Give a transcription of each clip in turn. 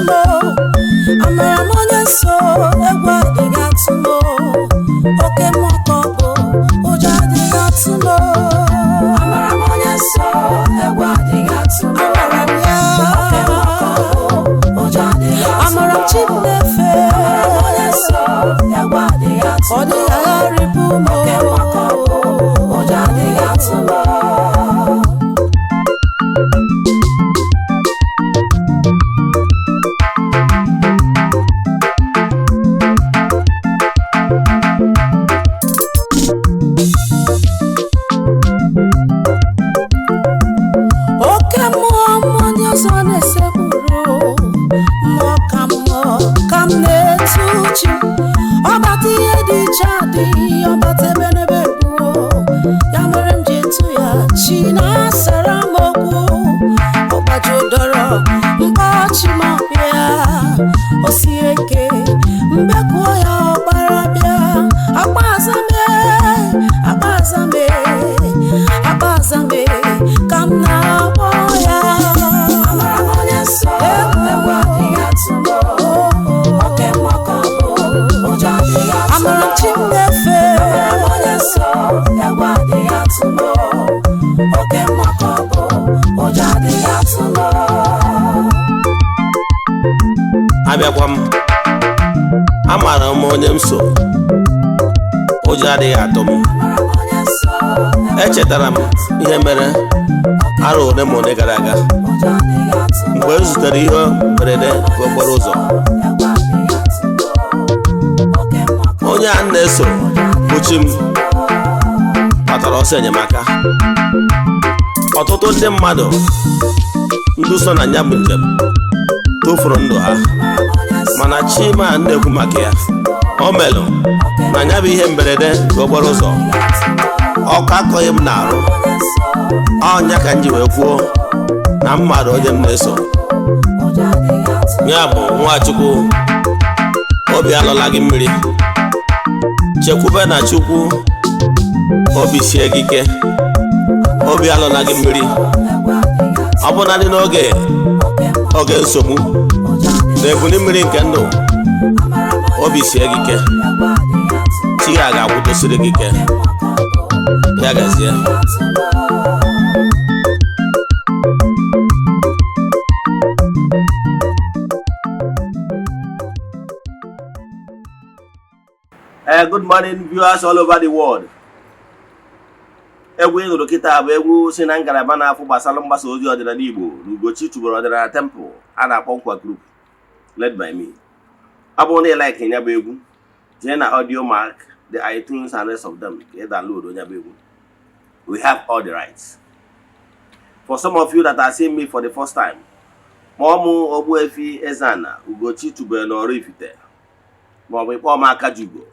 m. Amara m onye nsọ, egwu adịghị atụ m. Oke mmụọ ka ọ bụ, ụjọ adịghị atụ m. Amara m onye nsọ, egwu adịghị atụ m. Amara m ya. Oke mmụọ ka ọ bụ, ụjọ adịghị atụ m. Amara m chi m na-efe. Amara m onye nsọ, egwu adịghị atụ Ọ m. dịghị agharịpụ m. Oke mmụọ ka ọ bụ, ụjọ adịghị atụ m. Oke mmụọ, mmụọ ndị ọzọ na-esekpuru, mmụọ ka mmụọ ka m na-etu chi. Ọbata ihe dị iche adịghị, ọbata ebe n'ebe gbuo ya mere m ji etu ya chi na-asara m okwu. Ọgbaji ụdọrọ mkpọchi ma bịa, o sie ike mbekuo ya, ọgbara bịa. Akpa azame, akpa azame, akpa azame ka m na-akpọ ya. Amara m onye nsọ, egwu adịghị atụ m. Oke mmụọ ka ọ bụ, ụjọ adịghị atụ m. Amara m chi m na-efe. Amara m onye nsọ, egwu adịghị atụ m. Oke mmụọ ka ọ bụ, ụjọ adịghị atụ m. Abịakwa m, amaara m onye m so, ụjọ adịghị atụ m. Amara m onye nsọ, Echetara m ihe mere arọ ole ma ole gara aga ụjọ adịghị atụ m. mgbe m zutere ihe mberede nke okporo ụzọ. Egwu adịghị atụ m. Oke mmụọ ka Onye a m na-eso bụ chi m kpatara ọsọ enyemaka. Ọtụtụ ndị mmadụ ndị so na ya bụ njem tụfuru ndụ ha, mana chi m a na-ekwu maka ya, o melụ na ya bụ ihe mberede nke okporo ụzọ, ọkụ akọghị m n'arụ. Ọnya ka m ji wee kwuo na m maara onye m na-eso. Ụjọ adịghị atụ m. Ya bụ, Nwachukwu, obi alọla gị mmiri, chekwube na Chukwu, obi sie gị ike, obi alọla gị mmiri. Egwu adịghị atụ Ọ bụnadị n'oge Oke mmụọ, oge nsogbu ụjọ adịghị na ebuli mmiri nke ndụ, Amara m onye obi sie gị ike, egwu adịghị atụ m. chi ya ga-akwụdosiri gị ike. Oke mmụọ ka ọ bụ, Ya gazie. atụ m. Good morning, viewers all over the world. Egwu ị nụrụ kịta bụ egwu si na ngalaba na-afụ gbasara mgbasa ozi ọdịnala Igbo na Ugochi tubelu ọdịnala temple a na-akpọ Nkwa Group, led by me. Ọ bụrụ na ị like ya bụ egwu, jee na Audiomack, the iTunes and rest of them ka ị download ya bụ egwu. We have all the rights. For some of you that are seeing me for the first time, kpọọ m Ogbuefi Eze-Ana Ugochi tubelu na Oraifite, maọbụ ịkpọọ m Akajiugo.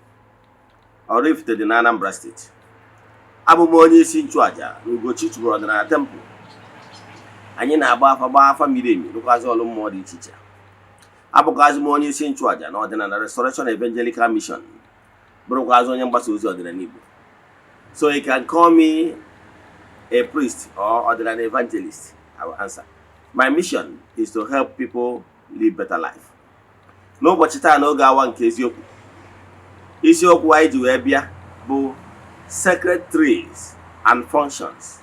Oraifite dị na Anambra Steeti. Abụ m onye isi nchụaja na Ugochi tubelu ọdịnala temple. Anyị na-agba afa, gbaa afa miri emi, rụkwazị ọrụ mmụọ dị iche iche. Abụkwazị m onye isi nchụaja na Ọdịnala Restoration Evangelical Mission, bụrụkwazị onye mgbasa ozi ọdịnala Igbo. So you can call me a priest or ọdịnala evangelist, I will answer. My mission is to help people live better life. N'ụbọchị taa, n'oge awa nke eziokwu, isiokwu anyị ji wee bịa bụ sacred trees and functions.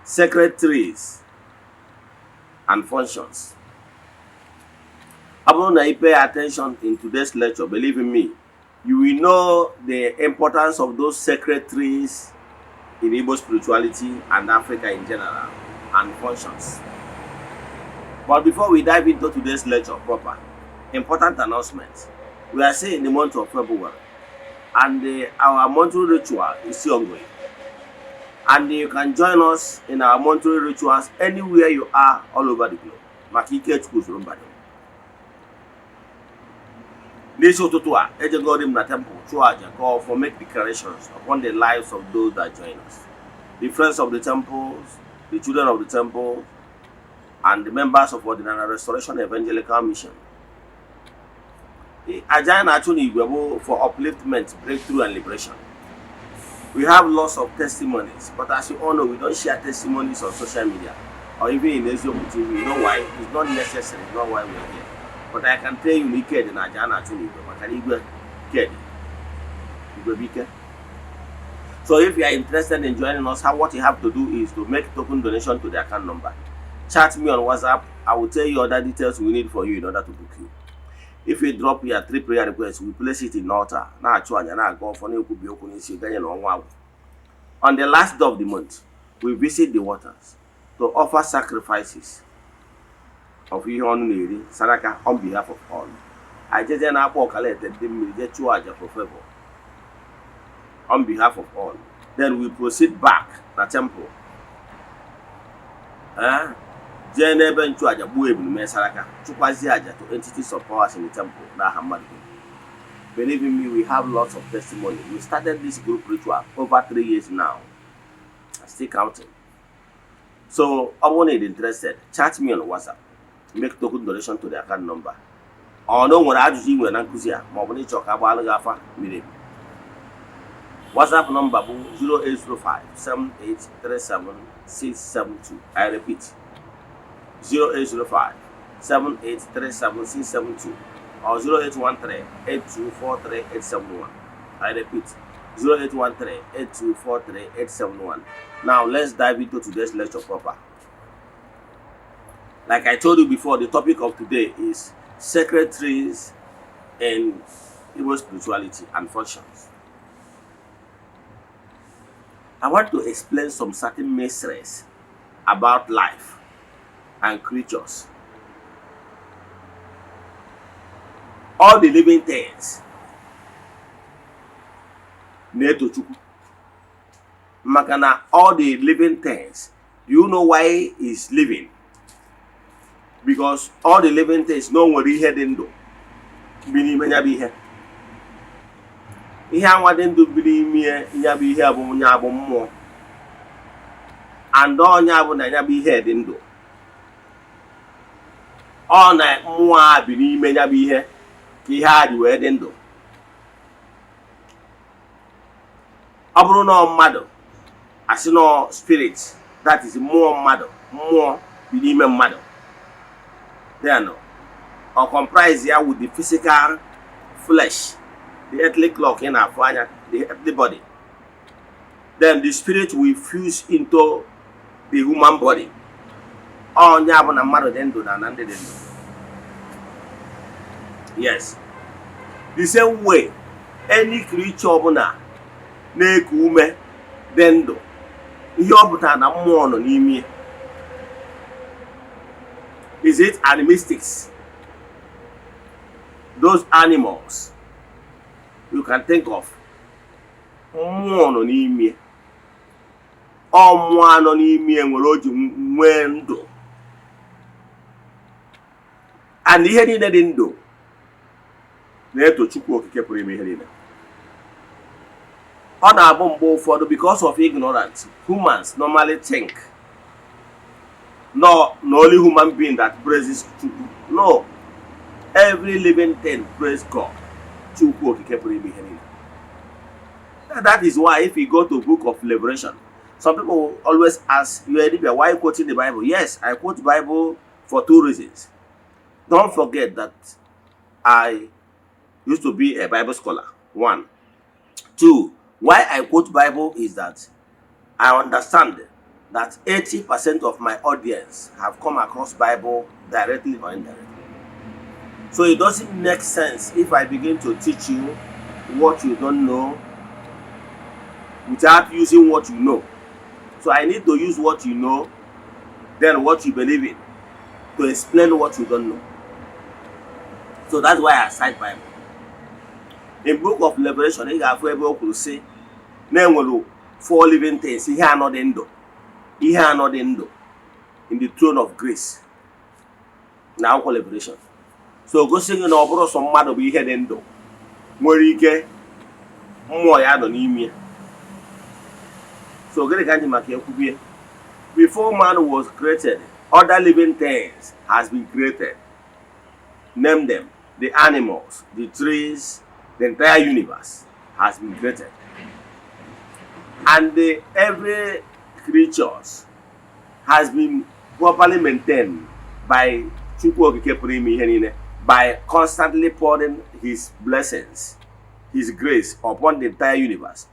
Sacred trees and functions. Ọ bụrụ na you pay attention in today's lecture, believe in me, you will know the importance of those sacred trees in Igbo spirituality and Africa in general and functions. But before we dive into today's lecture proper, important announcement. We are still in the month of February, and our monthly ritual is still ongoing. And you can join us in our monthly rituals anywhere you are all over the globe. Maka ike Chukwu zuru mba dum. N'isi ụtụtụ a, ejegori m na temple chụọ aja, call for, make declarations upon the lives of those that join us. The friends of the temples, the children of the temple, and the members of Ọdịnala Restoration Evangelical Mission. Aja anyị na-achụ n'igwe bụ for upliftment, breakthrough and liberation. We have lots of testimonies, but as you all know, we don't share testimonies on social media. or even in Eziokwu TV. You know why? It's not necessary. It's not why we're here. But I can tell you na ike dị na aja a na-achụ n'igwe, maka na igwe ike dị, igwe bụ ike. So if you are interested in joining us, how what you have to do is to make token donation to the account number. Chat me on WhatsApp. I will tell you other details we need for you in order to book you. If you drop your three prayer requests, we place it in altar. Na-achụ aja, na-aga ọfọ, na-ekwubi okwu n'isi ganye na ọnwa agwụ. On the last day of the month, we visit the waters to offer sacrifices of ihe ọnụ na-eri, saraka, on behalf of all. Anyị jeje na-akpọ ọkalete ndị mmiri, jee chụọ aja for favor on behalf of all. Then we proceed back na temple. Jee n'ebe nchụaja, gbuo ebulu, mee saraka, chụkwazie aja to entities of powers in the temple n'aha mmadụ dum. Believe in me, we have lots of testimony. We started this group ritual over 3 years now. I'm still counting. So ọ bụrụ na ị dị interested, chat me on WhatsApp, make token donation to the account number. Ọ na o nwere ajụjụ ị nwere na nkụzi a, ma ọ bụ na ịchọ ka a gbaalụ gị afa miri emi, WhatsApp number bụ 0805 7837 672. I repeat, 0805 7837 672 or 0813 8243 871. I repeat, 0813 8243 871. Now let's dive into today's lecture proper. Like I told you before, the topic of today is sacred trees in Igbo spirituality and functions. I want to explain some certain mysteries about life and creatures. All the living things na-eto Chukwu, maka na all the living things, do you know why is living? Because all the living things na o nwere ihe dị ndụ bi n'ime ya, bụ ihe ihe anwa dị ndụ bi n'ime ya, bụ ihe bụ nya bụ mmụọ, and ọnya bụ na ya bụ ihe dị ndụ. Ọ na mmụọ a bi n'ime ya bụ ihe ka ihe a dị wee dị ndụ. Ọ bụrụ na ọ mmadụ, asị na spirit, that is mmụọ mmadụ, mmụọ bi n'ime mmadụ, then ọ comprise ya with the physical flesh, the earthly cloak ị na-afụ anya, the earthly body. Then the spirit will fuse into the human body. Ọnya bụ na mmadụ dị ndụ na na ndị dị ndụ. Yes, the same way, any creature ọbụla na-eku ume dị ndụ, ihe ọ pụtara na mmụọ nọ n'ime ya. Is it animistics, those animals you can think of, mmụọ nọ n'ime. Ọ mmụọ anọ n'ime nwere o ji nwee ndụ, and ihe niile dị ndụ na-eto Chukwu Okike pụrụ ime ihe niile. Ọ na-abụ mgbe ụfọdụ, because of ignorance, humans normally think no, no, only human being that praises Chukwu. No, every living thing praise God, Chukwu Okike pụrụ ime ihe niile. That is why if you go to Book of Liberation, some people always ask you, "Dibia, why quoting the Bible?" Yes, I quote Bible for two reasons. Don't forget that I used to be a Bible scholar. One. Two, why I quote Bible is that I understand that 80% of my audience have come across Bible directly or indirectly. So it doesn't make sense if I begin to teach you what you don't know without using what you know. So I need to use what you know, then what you believe in, to explain what you don't know. So that's why I cite Bible. In Book of Revelation, ị ga-afụ ebe o kwuru sị na enwere four living things, ihe anọ dị ndụ, ihe anọ dị ndụ in the throne of grace na akwụkwọ Revelation. So gosi gị na ọ bụrụ sọ mmadụ bụ ihe dị ndụ nwere ike mmụọ ya nọ n'ime ya. So gịnị ka anyị maka ekwubie? Before man was created, other living things has been created. Name them: the animals, the trees, the entire universe has been created, and every creatures has been Properly maintained by Chukwu Okike pụrụ ime ihe niile by constantly pouring his blessings, his grace upon the entire universe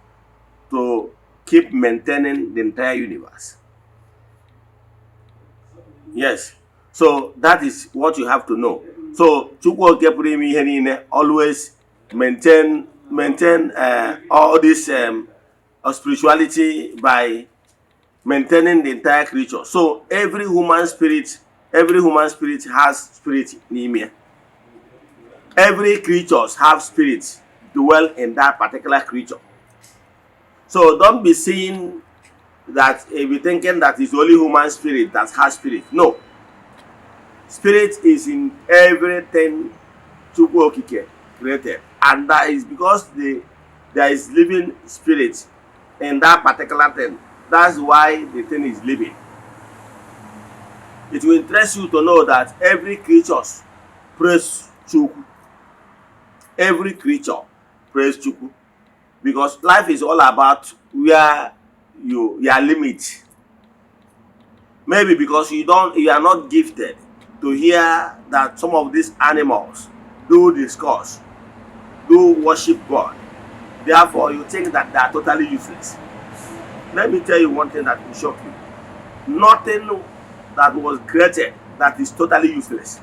to keep maintaining the entire universe. Yes. So that is what you have to know. So Chukwu Okike pụrụ ime ihe niile always maintain all this spirituality by maintaining the entire creature. So every human spirit has spirit n'ime ya. Every creatures have spirits dwell in that particular creature. So don't be seeing that, be thinking that it's only human spirit that has spirit. No. Spirit is in everything Chukwu Okike created. And that is because there is living spirit in that particular thing. That's why the thing is living. It will interest you to know that every creature praise Chukwu. Every creature praise Chukwu. Because life is all about where you your limit. Maybe because you are not gifted to hear that some of these animals do discuss, do worship God. Therefore, you think that they are totally useless. Let me tell you one thing that will shock you. Nothing that was created that is totally useless.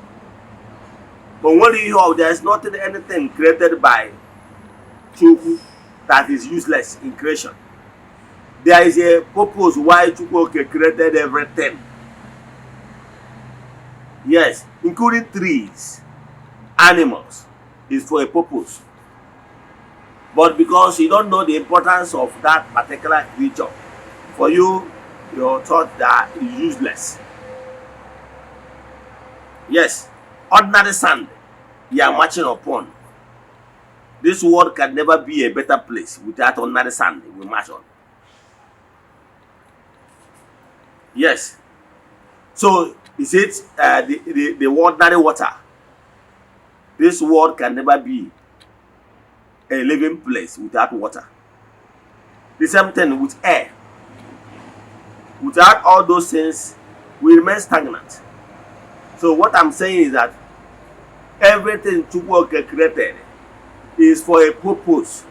But when you hear there is nothing, anything created by Chukwu that is useless in creation. There is a purpose why Chukwu created everything. Yes, including trees, animals, is for a purpose. But because you don't know the importance of that particular creature, for you, you thought that is useless. Yes, ordinary sand you are marching upon. This world can never be a better place without ordinary sand we march on. Yes. So is it the ordinary water? This world can never be a living place without water. The same thing with air. Without all those things, we remain stagnant. So what I'm saying is that everything Chukwu created is for a purpose.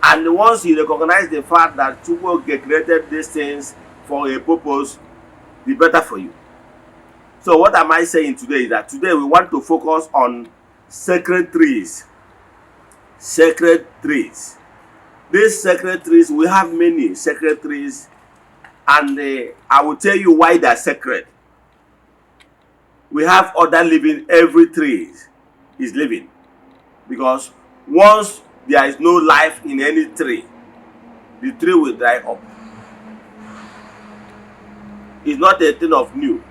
And once you recognize the fact that Chukwu created these things for a purpose, the better for you. So what am I saying today is that today we want to focus on sacred trees. Sacred trees. These sacred trees, we have many sacred trees, and I will tell you why they're sacred. We have other living, every tree is living. Because once there is no life in any tree, the tree will dry up. It's not a thing of new.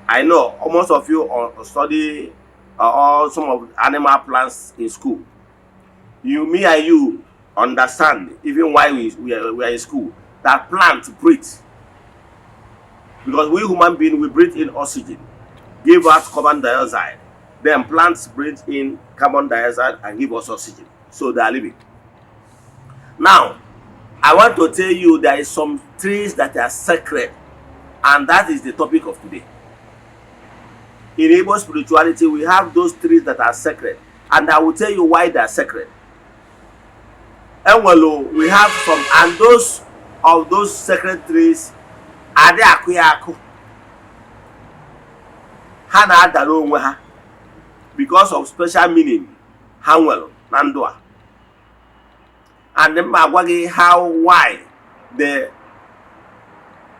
I know most of you study all some of animal plants in school. You, me and you understand, even while we are in school, that plants breathe. Because we human beings, we breathe in oxygen, give us carbon dioxide. Then plants breathe in carbon dioxide and give us oxygen. So they are living. Now, I want to tell you there is some trees that are sacred, and that is the topic of today. In Igbo spirituality, we have those trees that are sacred, and I will tell you why they are sacred. And well, we have some, and those of those sacred trees, adị akụ ya akụ, ha na-adara onwe ha because of special meaning ha nwere na ndụ a. And m agwa gị how, why, the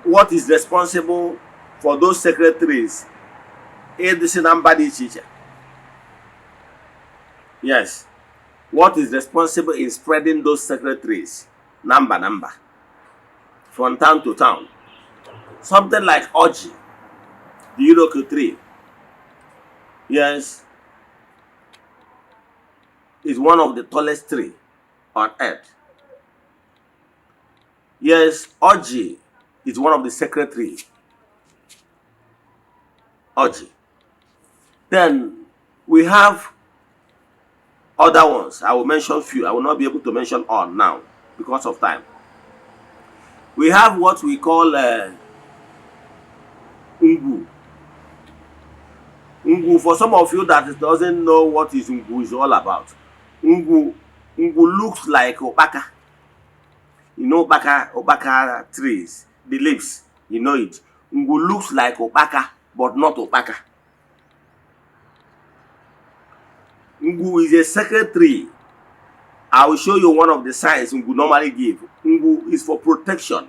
what is responsible for those sacred trees ịdịsị na mba dị iche iche. Yes, what is responsible in spreading those sacred trees na mba na mba, from town to town? Something like ọjị, the iroko tree, yes, is one of the tallest tree on earth. Yes, ọjị is one of the sacred trees. Ọjị. Then we have other ones. I will mention few. I will not be able to mention all now because of time. We have what we call Ngwu. Ngwu, for some of you that doesn't know what is Ngwu is all about. Ngwu, Ngwu looks like Ukpaka. You know Ukpaka, Ukpaka trees, the leaves, you know it. Ngwu looks like Ukpaka, but not Ukpaka. Ngwu is a sacred tree. I will show you one of the signs Ngwu normally give. Ngwu is for protection.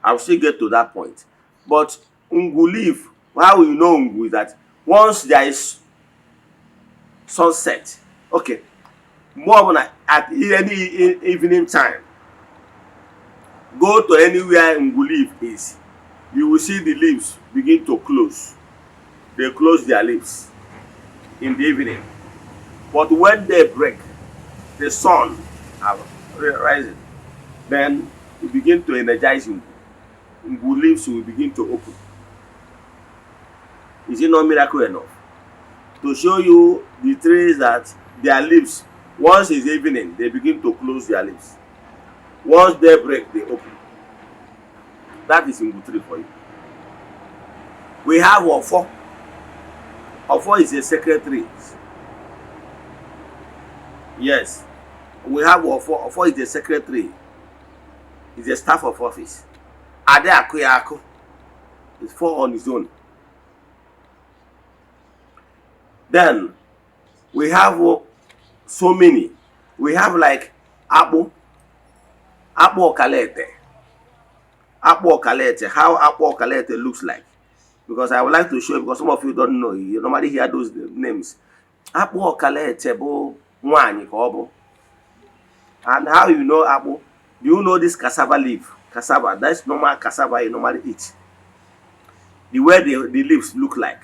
I will still get to that point. But Ngwu leaf, how you know Ngwu is that once there is sunset, okay, more ọbụla at any evening time, go to anywhere Ngwu leaf is, you will see the leaves begin to close. They close their leaves in the evening. But when they break, the sun are rising, then it begin to energize Ngwu. Ngwu leaves will begin to open. Is it not miracle enough? To show you the trees that their leaves, once it's evening, they begin to close their leaves. Once they break, they open. That is Ngwu tree for you. We have Ofo. Ofo is a sacred tree. Yes. We have Ofo. Ofo is a sacred tree. It's a staff of office. Ade akụ ya akụ. It's four on its own. Then we have so many. We have like Akpu, Akpu Okalete. Akpu Okalete, how Akpu Okalete looks like. Because I would like to show you, because some of you don't know. You normally hear those names. Akpu Okalete bụ nwanyị ka ọ bụ. And how you know Akpu? Do you know this cassava leaf? Cassava, that's normal cassava you normally eat. The way the leaves look like.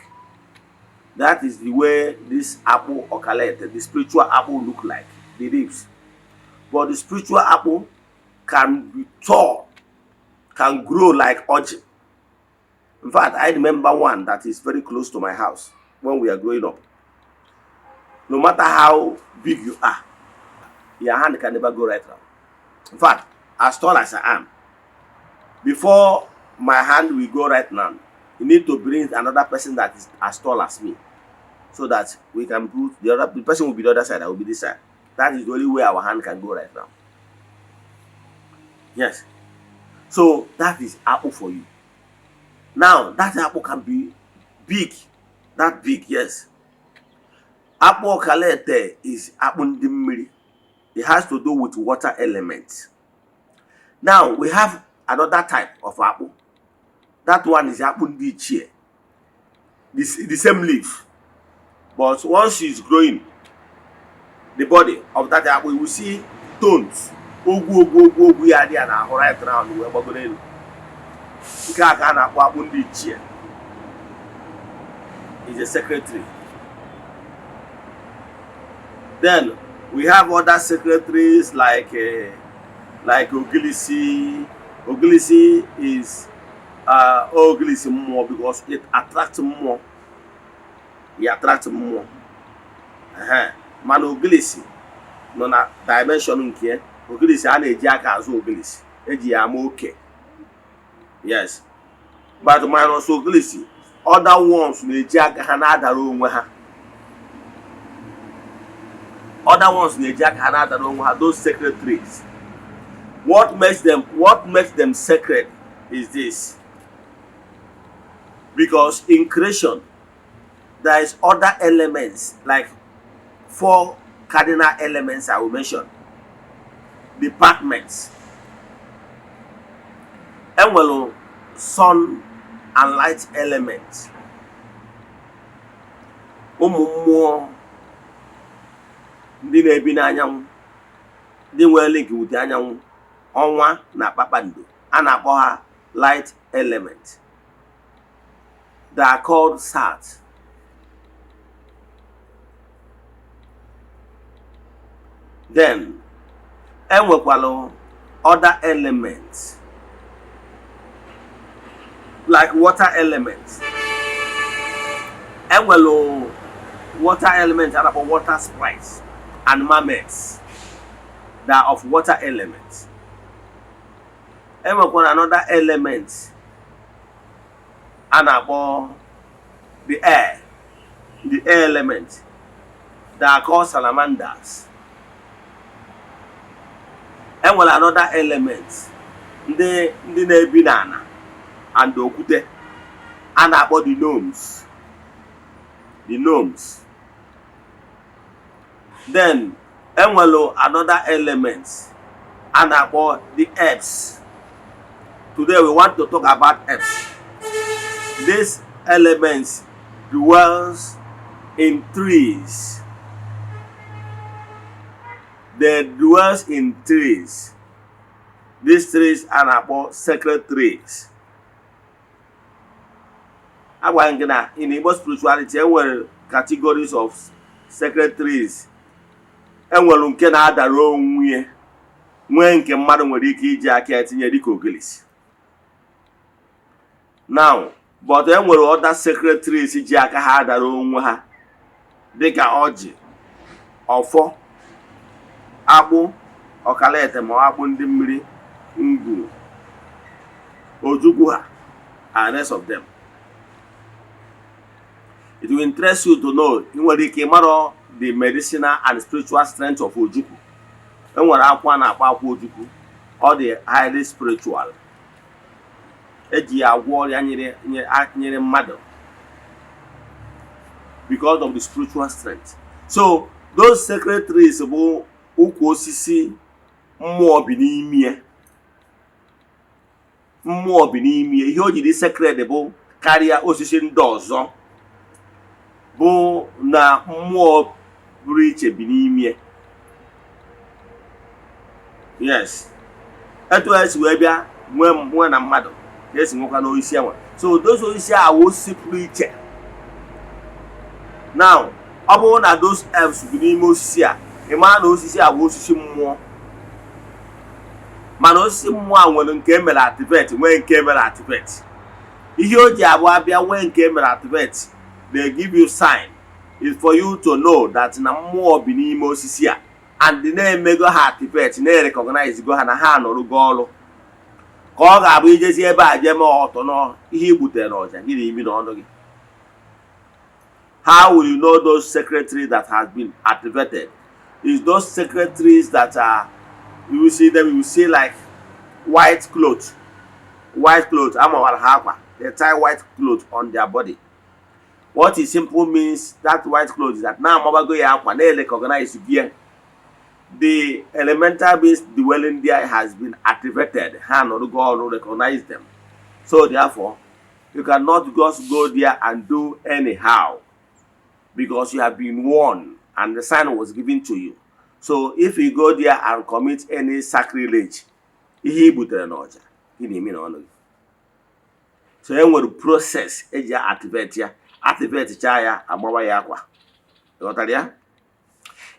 That is the way this Akpu Okalete, the spiritual apple, look like, the leaves. But the spiritual apple can be tall, can grow like ọjị. In fact, I remember one that is very close to my house when we are growing up. No matter how big you are, your hand can never go right round. In fact, as tall as I am, before my hand will go right now, you need to bring another person that is as tall as me, so that we can put the other, the person will be the other side, I will be this side. That is the only way our hand can go right now. Yes. So that is apple for you. Now that apple can be big, that big, yes. Akpu Okalete is akpu ndị mmiri. It has to do with water element. Now we have another type of akpu. That one is akpu ndị ichie. The same leaf, but once it's growing, the body of that akpu, you will see stones. Ogwu ogwu ogwu ogwu ya dị ya n'ahụ right round wee gbagoro elu. Nke a ka a na-akpọ akpụ ndị ichie. Is a sacred tree. Then we have other sacred trees like Ogilisi. Ogilisi is Ogilisi mmụọ because it attracts mmụọ. It attracts mmụọ. Mana Ogilisi nọ na dimension nke ya. Ogilisi a na-eji aka azụ Ogilisi. Eji ya ama oke. Yes. But minus Ogilisi, other ones na-eji aka ha na-adara onwe ha. Other ones na-eji aka ha na-adara onwe ha, those sacred trees. What makes them sacred is this: because in creation there is other elements, like four cardinal elements I will mention, departments. Enwere sun and light element, ụmụ mmụọ ndị na-ebi n'anyanwụ, ndị nwere link with anyanwụ, ọnwa na kpakpando, a na-akpọ ha light element. They are called sat. Then enwekwalụ other elements like water element. Enwelu water element a na-akpọ water sprites and mermaids that are of water element. Enwekwara another element. a na-akpọ the air element that are called salamanders. Enwere another element, ndị na-ebi n'ala and okwute, a na-akpọ the gnomes, the gnomes. Then enwere another element a na-akpọ the elves. Today we want to talk about elves. These elements dwells in trees. They dwells in trees. These trees a na-akpọ sacred trees. Agwara m gị na in Igbo spirituality, enwere categories of sacred trees. Enwere nke na-adara onwe ya, nwee nke mmadụ nwere ike iji aka etinye dịka ogilisi now, but enwere other sacred trees ji aka ha adara onwe ha, dịka ọjị, ọfọ, akpụ ọkalete, ma akpụ ndị mmiri, ngwu, ojukwu ha and rest of them. It will interest you to know, ị nwere ike ịmarọ the medicinal and spiritual strength of ojukwu. Enwere akwa a na-akpọ akwa ojukwu. Ọ dị highly spiritual. Eji ya agwọ ọrịa nyere mmadụ because of the spiritual strength. So those sacred trees bụ ukwu osisi mmụọ bi n'ime ya. Mmụọ bi n'ime ya. Ihe o jiri sacred bụ karịa osisi ndị ọzọ bụ na mmụọ pụrụ iche bi n'ime ya. Yes, etu esi wee bịa nwee nwee na mmadụ ka esi nwekwa n'osisi enwe. So those osisi a wụ osisi pụrụ iche. Now, ọ bụrụ na those elves bi n'ime osisi a, ị mara na osisi a bụ osisi mmụọ. Mana osisi mmụọ a nwere nke emere activate, nwee nke emere activate. Ihe o ji abụ abịa nwee nke emere activate, they give you sign, is for you to know that na mmụọ bi n'ime osisi a and na-emego ha activate, na-recognize go ha na ha nọrụgo ọrụ, ka ọ ga-abụ ijezi ebe a jee mee ọtọ nọ ihe i gbutere n'ọja gị na imi na ọnụ gị. How will you know those sacred trees that has been activated? Is those sacred trees that are, you will see them, you will see like white cloth, white cloth amawara ha akwa. They tie white cloth on their body. What it simple means, that white cloth, is that na amabago ya akwa, na-recognize gị, the elemental beings dwelling there has been activated. Ha nọrụgo ọrụ, recognize them. So therefore, you cannot just go there and do anyhow because you have been warned and the sign was given to you. So if you go there and commit any sacrilege, ihe i butere n'ọja gị na-eme n'ọnụ gị. So e nwere process eji activate ya. Activate chaa ya, agbawa ya akwa. Ghọtara ya?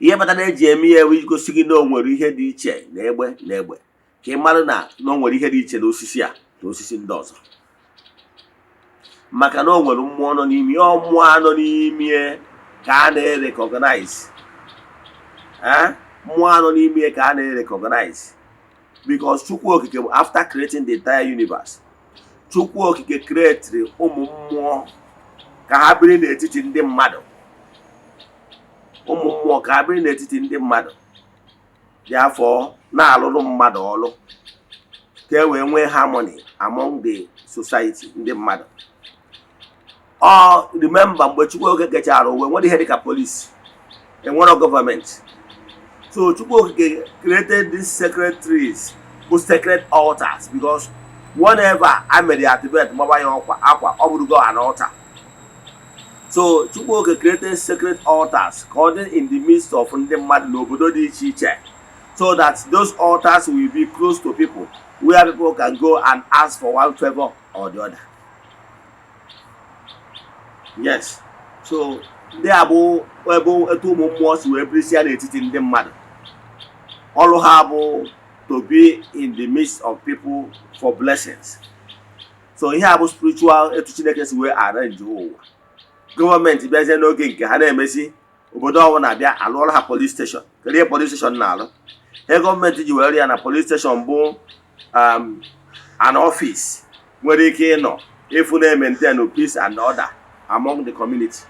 Ihe kpatara eji eme ya ewe igosi gị na o nwere ihe dị iche na egbe na egbe, ka ị mara na o nwere ihe dị iche na osisi a na osisi ndị ọzọ, maka na o nwere mmụọ nọ n'ime ya. Ọ mmụọ a nọ n'ime ka a na-recognize. Mmụọ a nọ n'ime ka a na-recognize because Chukwu Okike, after creating the entire universe, Chukwu Okike creatiri ụmụ mmụọ ka ha biri n'etiti ndị mmadụ, ụmụ mmụọ ka ha biri n'etiti ndị mmadụ dị afọ na-alụrụ mmadụ ọlụ, ka e wee nwee harmony among the society, ndị mmadụ. Ọ remember, mgbe Chukwu Okike kechara ụwa, enwere ihe dịka police, enwero gọọmenti. So Chukwu Okike created these sacred trees bụ sacred altars, because whenever a mere ya activate, gbaba ya ọkwa akwa, ọ bụrụgo an altar. So Chukwu Okike created sacred altars ka ọ dị in the midst of ndị mmadụ n'obodo dị iche iche, so that those altars will be close to people, where people can go and ask for one favor or the other. Yes, so ndị a bụ ebe etu ụmụ mmụọ si wee birisia n'etiti ndị mmadụ. Ọrụ ha bụ to be in the midst of people for blessings. So ihe a bụ spiritual etu Chineke si wee arrange ụwa. Gọọmenti bịazie n'oge nke ha na-emesi obodo ọbụla bịa alụọla ha police station. Kedu ihe police station na-alụ? Ihe gọọmenti ji were ya na police station bụ an office nwere ike ịnọ Ịfụ na-maintain peace and order among the community.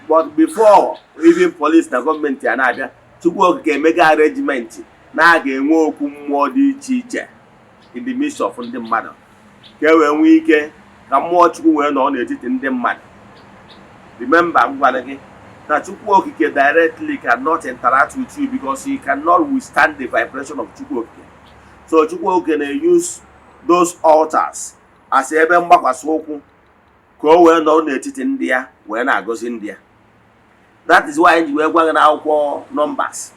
But before even police na gọọmenti a na-abịa, Chukwu Okike emega arrangement na a ga-enwe okwu mmụọ dị iche iche in the midst of ndị mmadụ, ka e wee nwee ike ka mmụọ Chukwu wee nọ n'etiti ndị mmadụ. Remember, m gwara gị na Chukwu Okike directly cannot interact with you because he cannot withstand the vibration of Chukwu Okike. So Chukwu Okike na-use those altars as ebe mgbakwasị ụkwụ ka o wee nọrọ n'etiti ndị ya wee na-agọzi ndị ya. That is why ji wee gwa gị n'akwụkwọ Numbers,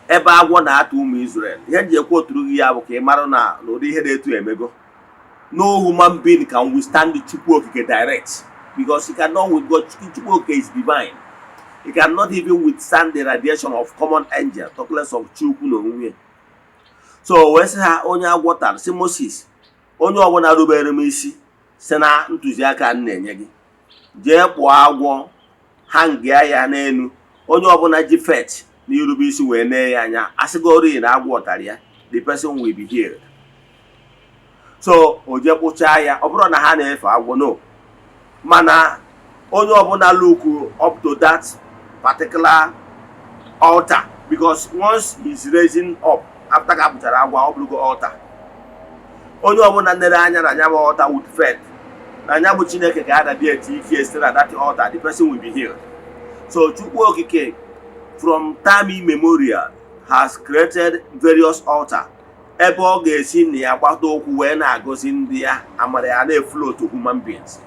ebe agwọ na-ata ụmụ Israel, ihe nji ekwu oturu gị ya bụ ka ị mara na n'ụdị ihe na-etu emego. No human being can withstand Chukwu Okike direct because he cannot with God. Chukwu Okike is divine. He cannot even withstand the radiation of common angel, talk less of Chukwu n'onwe ya. So wee sị ha, onye agwọ tara, sị Moses, onye ọbụla rubere m isi si na ntụziaka m na-enye gị, jee kpụọ agwọ ha ngịa ya n'elu, onye ọbụla ji faith na irube isi wee nee ya anya, asịgori na agwọ tara ya, the person will be healed. So o jee kpụchaa ya. Ọ bụrụ na ha na-efe agwọ, no, mana onye ọbụla look up to that particular altar, because once he's raising up after ka akpụchara agwọ, ọ bụrụgo altar, onye ọbụla nere anya na ya bụ altar with faith na ya bụ Chineke ga-radiate ike site na that altar, the person will be healed. So Chukwu Okike from time immemorial has created various altar ebe ọ ga-esi na ya gbata okwu wee na-agọzi ndị ya, amara ya na-eflow to human beings.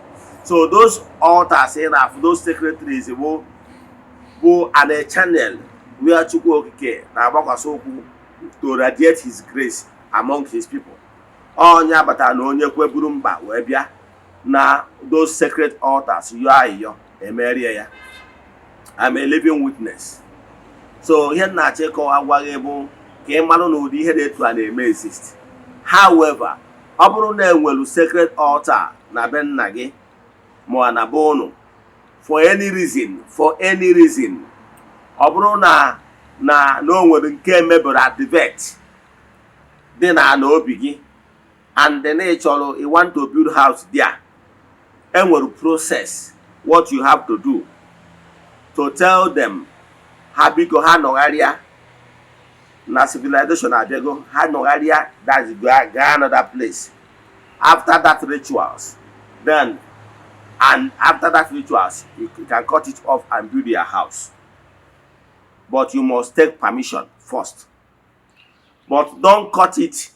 So those altars ị na-afụ, those sacred trees, bụ an a channel where Chukwu Okike na-agbakwasị ụkwụ to radiate his grace among his people. Onye abatara na onye kweburu mba wee bịa na those sacred altars yọọ ayịyọ, emerie ya. I'm a living witness. So ihe m na-achọ ịkọwa gwa gị bụ ka ị marụ na ụdị ihe dị etu a na-eme exist. However, ọ bụrụ na enwelu sacred altar na be nna gị ma na be ụnụ, for any reason, ọ bụrụ na o nwere nke mebere activate dị na ana obi gị and then ị chọrọ, you want to build house there, enwere process what you have to do to tell them ha biko ha nọgharịa na civilization abịago, ha nọgharịa, that's gaa another place. After that rituals, then and after that rituals, you can cut it off and build your house, but you must take permission first. But don't cut it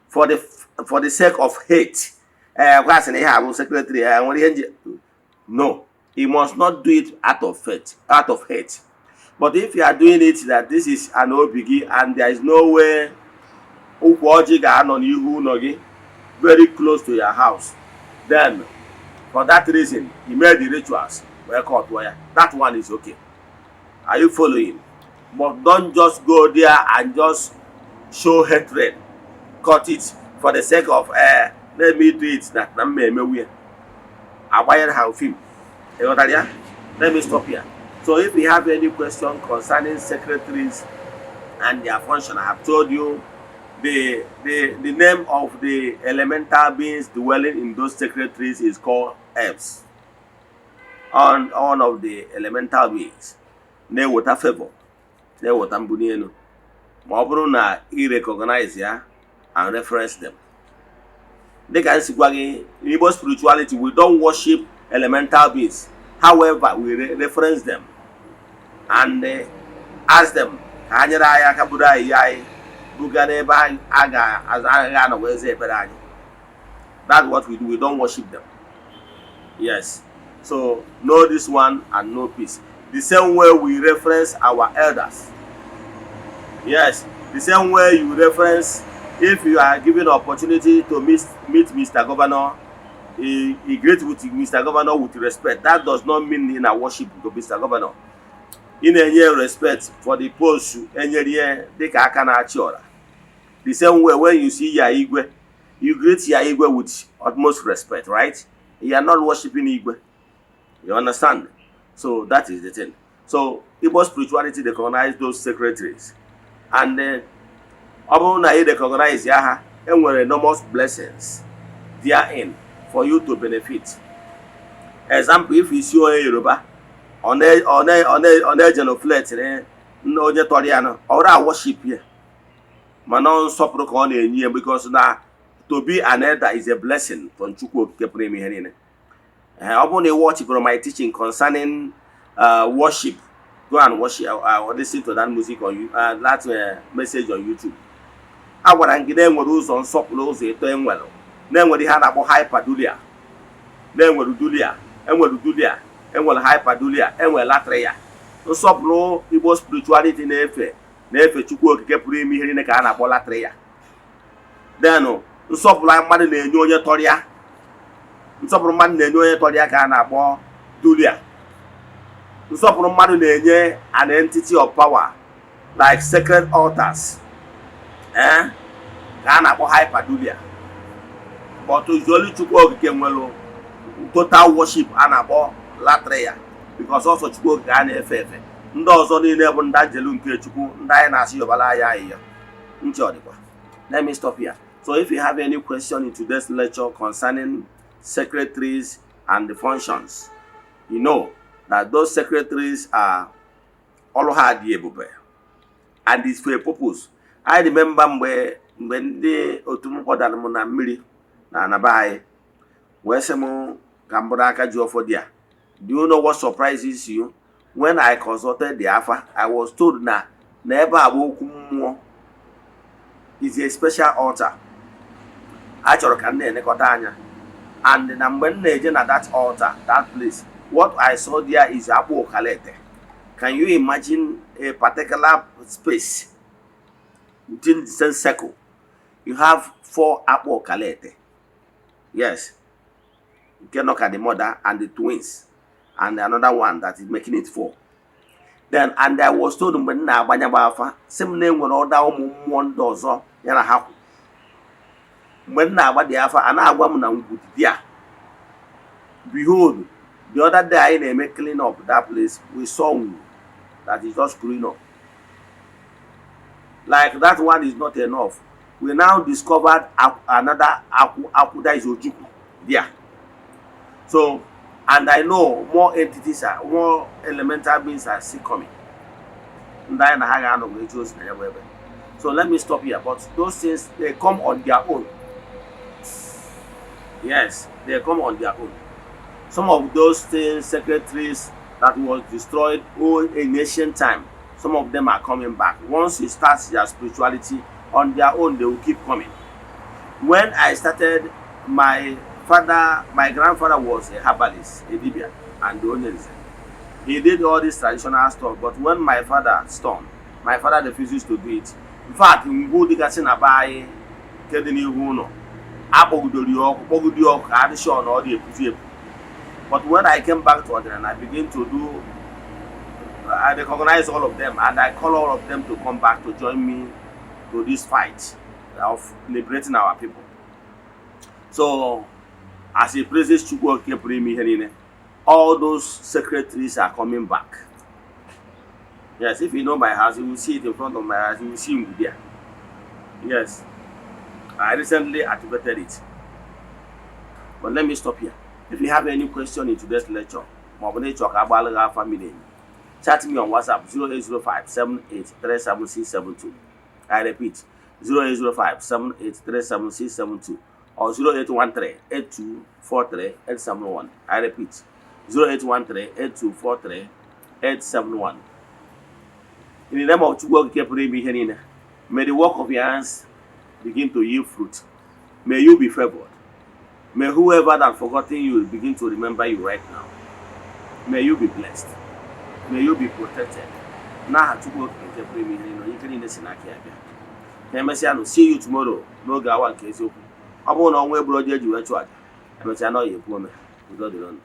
for the sake of hate. Gwa sị na ihe a bụ sacred nwere ihe nji. No, you must not do it out of faith, out of hate. But if you are doing it that this is an obi gị and there is no way ukwu ọjị ga-anọ n'ihu ụlọ gị, very close to your house, then for that reason you made the rituals wee cut ya, that one is okay. Are you following? But don't just go there and just show hatred, cut it for the sake of let me do it na mma emewu ya, agbanyere ha film. Ịghọtara ya? Let me stop here. So if you have any question concerning sacred trees and their function, I have told you the name of the elemental beings dwelling in those sacred trees is called elves. On one of the elemental beings na-eweta favor, na-eweta mbuli elu, ma ọ bụrụ na ị recognize ya and reference them. Dịka m si gwa gị, in Igbo spirituality, we don't worship elemental beings. However, we reference them and ask them ka ha nyere anyị aka buru anyị ya anyị buga n'ebe anyị a ga-agaghị anọ wee zaa ekpere anyị. That's what we do. We don't worship them. Yes, so know this one and know peace. The same way we reference our elders, yes, the same way you reference, if you are given opportunity to meet Mr. Governor, he greet with Mr. Governor with respect. That does not mean ị na worship Mr. Governor. Ị na-enye respect for the post enyere ya dịka aka na-achị ọra. The same way, when you see your Igwe, you greet your Igwe with utmost respect, right? You are not worshiping Igwe. You understand? So that is the thing. So Igbo spirituality recognize those sacred trees, and ọ bụrụ na ị recognize ya ha, enwere enormous blessings therein. for you to benefit. Example, if isi onye Yoruba ọ na-egenuflect onye tọrọ ya nọ, ọ ra worship ya, mana ọ nsọpụrụ ka ọ na-enye ya, because na to be an elder is a blessing from Chukwu Okike pụrụ ime ihe niile. Ee, ọ bụrụ na ị watchpụrụ my teaching concerning worship, go and worship, listen to that music on you, that message on YouTube. A gwara m gị na enwere ụzọ nsọpụrụ ụzọ ịtọ enwere, na-enwere ihe a na-akpọ hyperdulia, na-enwere dulia, enwere dulia, enwere hyperdulia, enwere latria. Nsọpụrụ Igbo spirituality na-efe Chukwu Okike pụrụ ime ihe niile ka a na-akpọ latria. Then nsọpụrụ mmadụ na-enye onye tọrọ ya, nsọpụrụ mmadụ na-enye onye tọrọ ya ka a na-akpọ dulia. Nsọpụrụ mmadụ na-enye an entity of power like sacred altars, ka a na-akpọ hyperdulia. But only Chukwu Okike nwere total worship a na-akpọ latria, because ọsọ Chukwu Okike a na-efe efe. Ndị ọzọ niile bụ ndị anjelu nke Chukwu, ndị anyị na-asị yọbara anyị ahịhịa ntị. Ọ dịkwa. Let me stop here. So if you have any question in today's lecture concerning sacred trees and the functions, you know that those sacred trees are ọrụ ha dị ebube and it's for a purpose. I remember mgbe ndị otu m kpọdara m na mmiri na anaba anyị wee sị m ka m bụrụ aka ji ọfọ dị a. Do you know what surprises you? When I consulted the afa, I was told na ebe a bụ okwu mmụọ, is a special altar a chọrọ ka m na-elekọta anya. And na mgbe m na-eje na that altar, that place, what I saw there is akpụ ụkalete. Can you imagine a particular space within the same circle you have four akpụ ụkalete? Yes, nke nọ ka the mother and the twins and another one that is making it four. Then, and I was told mgbe m na-agbanya gba afa, sị m na enwere ọda ụmụ mmụọ ndị ọzọ ya na ha kwu. Mgbe m na-agba dị afa, a na-agwa m na ngwu dị a. Behold, the other day anyị na-eme clean up that place, we saw ngwu that is just growing up. Like that one is not enough, we now discovered another akwụ, that is ojukwu there. So, and I know more entities are, more elemental beings are still coming, ndị anyị na ha ga-anọ wee jee ozi na ya bụ ebe. So let me stop here. But those things, they come on their own. Yes, they come on their own. Some of those things, sacred trees that was destroyed, oh, in ancient time, some of them are coming back. Once you start their spirituality, on their own they will keep coming. When I started, my father, my grandfather was a herbalist, a dibia and onye nze. He did all this traditional stuff, but when my father stormed, my father refuses to do it. In fact, ngwu dịgasị na be anyị nke dị n'ihu ụlọ, akpọgidoro ya ọkụ, kpọgide ya ọkụ ka adị sure na ọ dị epuzi epu. But when I came back to ọdịnala, I begin to do, I recognize all of them and I call all of them to come back to join me to this fight of liberating our people. So as he praises Chukwu Okike pụrụ ime ihe niile, all those sacred trees are coming back. Yes, if you know my house, you will see it in front of my house. You will see ngwu there. Yes, I recently activated it. But let me stop here. If you have any question in today's lecture, ma ọ bụ na ịchọ ka agbalị gị afa miri emi, chat me on WhatsApp 0805 7837672. I repeat, 0805 7837672 or 0813 8243 871. I repeat, 0813 8243 871. In the name of Chukwu Okike pụrụ ime ihe niile, may the work of your hands begin to yield fruit. May you be favored. May whoever that forgotten you begin to remember you right now. May you be blessed. May you be protected. N'aha Chukwu Okike nke pụrụ ime ihe niile, onye ike niile si n'aka ya bịa. Ka emesịa nụ, see you tomorrow n'oge awa nke eziokwu. Ọ bụrụ na ọnwa egburu oji eji wee chụọ aja, emesịa na ọ ya ekwu ome. Udo dịrị unu.